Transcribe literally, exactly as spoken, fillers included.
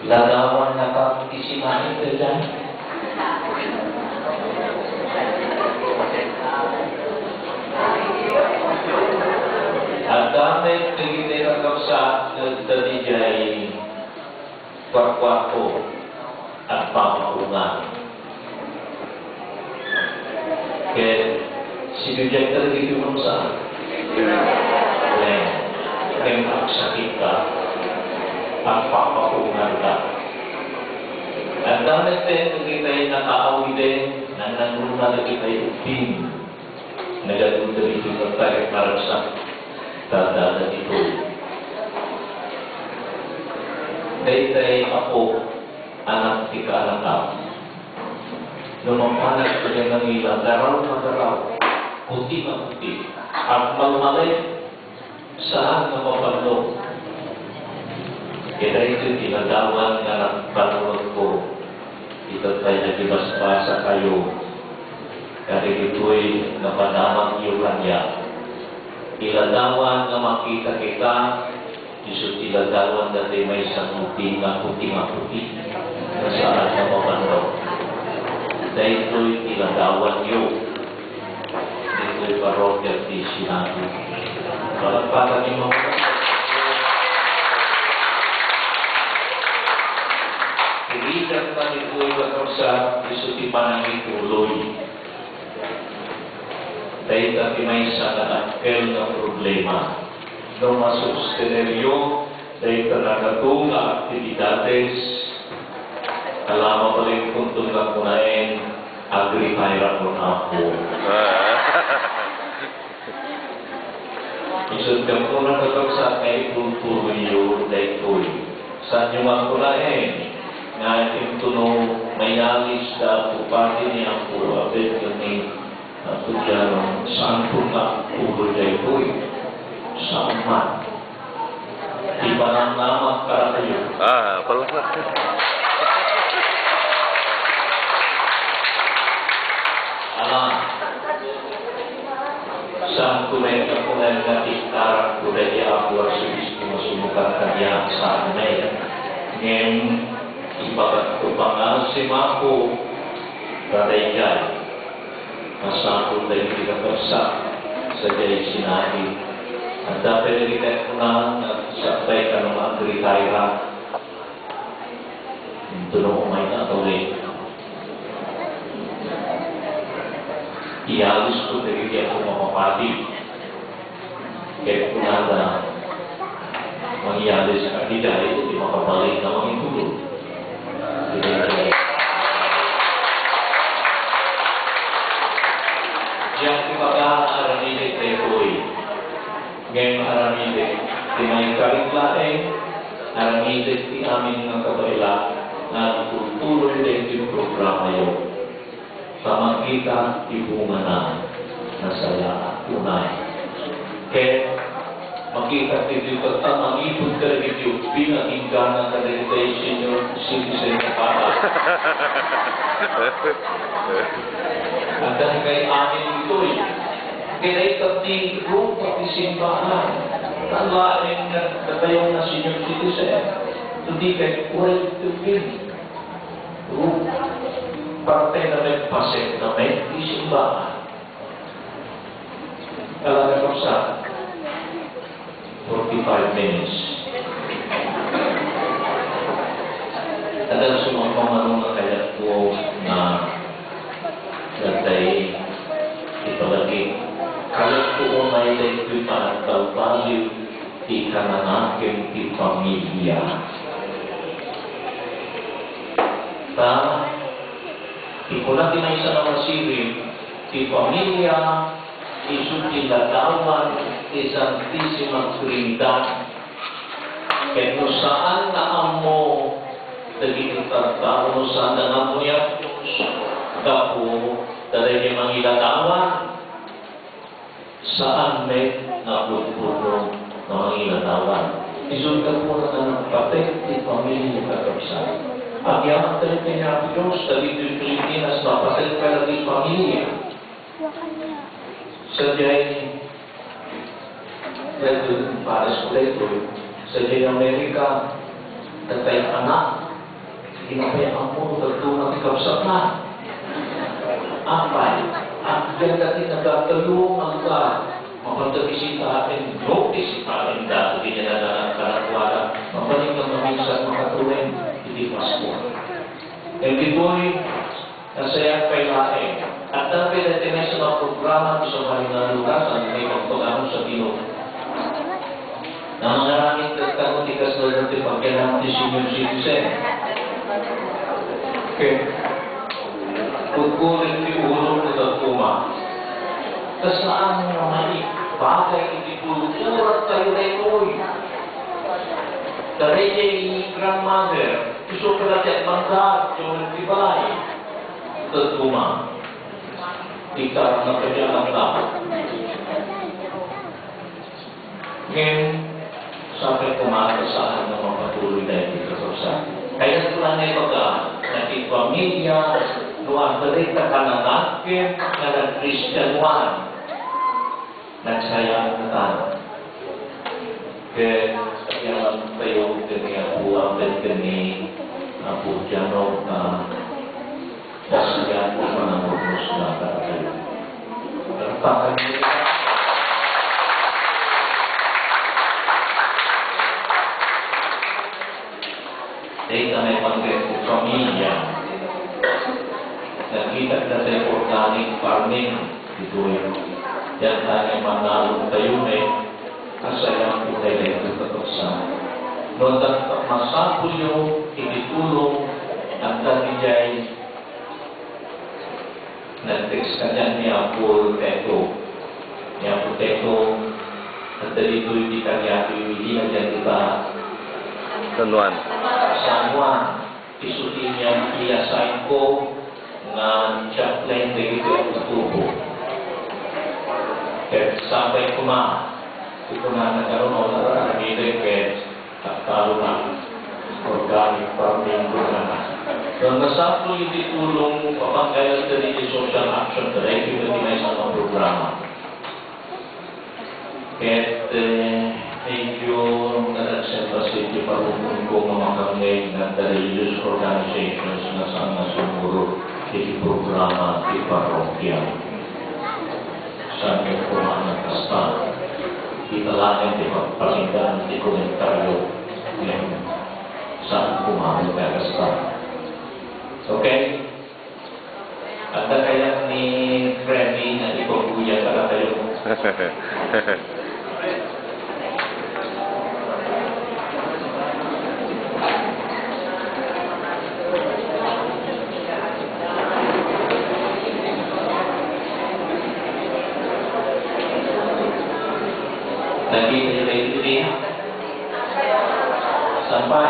Ladawan na kami ti sinaen daydiay. Adda met dagiti kakabsat nga adda daydiay kuarkuarto, agpapakaungan. Ket sino dayta dagiti umansa? Wen, ken agsakitka, agpapakaunganka. Adda met dagiti nakaawiden, nanangruna dagiti ubbing. Nagadu dagiti tattay maragsak, ta adda dagitoy. Daytoy, Apo, anak ti kaanakak. No mapanak dagiti nangila, garaw nga garaw, puti nga puti, agmalmalem, saan nga mabannog. Ket daytoy ti ladawan nga nagpanunotko, ita pay nagibasbasakayo, kadagitoy nga padamagyo kaniak. Ti ladawan nga makita kita, isu ti ladawan daytoy maysa nga ubbing nga puti nga puti, nga saan nga mabannog. Daytoy ti ladawanyo. Ditoy parokya ti Sinabi. Palakpakan ti mga Pilitan na ditoy kakabsat, isu ti panangituloy. Dayta ti maysa nga dakkel nga problema. No masusteneryo dayta nakato nga aktibidades, ala, mabalinkonto nga kunaen, agretire, Apo. Isut' gapu na kakabsat nga itultuloyyo daytoy. Saanyo nga kunaen nga intono mayalis da Apo Padi ni Apo Abed ken ni Apo Diano, saanto nga agtuloy daytoy? Saan man. Ipanamnama kadakayo. Ah, pala. Alam. Saan ko met nga kunaen nga tiktarak ko daydi Apo Arsobispo nga sumukat kaniak, saan met. Ngem, ibagatko pay nga simako, kadaydiay. Masapul dagiti kakabsat, sadiay sinabi. Adda pay dagiti agkuna nga sakbay kano nga agretire. Intono umayna a tuloy. Iyalis ko dagiti adu a mapapati. Ket kunada, mangyari sa kagidali, di makabalik na mangitulog. Diak ibaga nga aramidek daytoy. Ngem aramidek ti maikarit laeng, aramidek ti amin nga kabaelak nga agtultuloy daytoy programayo. Ta makita ti bungana, nasayaat unay. Ket makita ti Dios ta mangipud kadagiti ubbing nga inggana kadagiti senior citizen nga bata. Adda kay amin ditoy. Ket dayta ti rupa ti simbahan. Tan laeng nga datayo nga senior citizen. Today kay uray ti ubbing. Parte na met, paset na met ti simbahan. Talaga ko sa forty-five minutes. Adda sumagmamano nga kayat ko nga daytoy ipalagip. Kayat ko nga daytoy panagbalbaliw ti kananakem ti pamilia. Ta, ti kuna ti maysa nga masirin, ti pamilia isu ti ladawan ti Santisima Trinidad. Ket no saan nga ammo dagiti tattao, no saan nga ammo ni Dios, gapu ta dagiti mangiladawan, saan met nga pudpudno nga mangiladawan. Isu gapuna nga nagpatek ti pamilia, kakabsat. Agyaman tayo kaniak ti Dios, dagiti Pilipinas, mapatek pay dagiti pamilia. Sadiay, daytoy, pares ko daytoy. Sadiay Amerika, daytoy anak, Apay, ammo, dadduma ti kabsatna. Apay, agyan dati nagatayo nga lugar. Mapanda bisitaen, no, bisitaen da, iti nananakan kadakuada. Mabalin nga maminsan makatuloy iti Pasko. Ken ditoy, nasayaat pay laeng. Adda pay daytoy maysa nga programa ti sabali nga lugar, saan nga ipagpagano sa Ginoo. Namangaramid ket kano ti kasla ti pagyanan ti senior citizen. Ket kudkudek ti ulo ti dadduma. Ta saan nga maibagay iti kulturattayo daytoy. Ta daydiay grandmother, isu pay la ti agmangkad, ti balay. Dadduma. Ita, napadiakan ka. Ngem, sapay koma ta saan nga mapatuloy daytoy, kakabsat. Kayatko la nga ibaga, nga ti pamilia, no adda dayta kananakem nga nagkristianoan, nagsayaat kano. Ket, yaman tayo, ken ni Apo Abel, ken ni Apo Jano, ah, Kasdiay ti panangurnos na kadatayo. Palakpakan tayo. Dayta nga pamilia, nakita tayo organic farming ditoy. Diay nga manalo tayo, eh, kasayang ko tayo dayta, kakabsat. No, masapulyo iti tulong, adda diay Nag-text kaniak ni Apo Teto. Ni Apo Teto, adda ditoy ti kaniak, idi nagyan kita San Juan. San Juan. Isu ti niya, i-assign ko nga chaplain dagiti agtutubo. Ket sapay koma, ikunana kano, no, aramidek ket Agtalon na, organic farming, kunana. Ngem masapul iti tulong, papanggayat dagiti social action, kadaytoy met ti maysa nga programa. Ket, eh, medyo nagsemba iti parokko nga makangngeg nga adda religious organizations nga saan nga sumurot iti programa ti parokya. Saan nga kumanan kasta? Kita laeng ti pagpakita ti komentaryo. Ngayon, saan kumanan kasta? Okay? Adda kayat ni Freddy nga ipaguyat kadatayo? Nakita niyo ba ito, Ria? Sampay.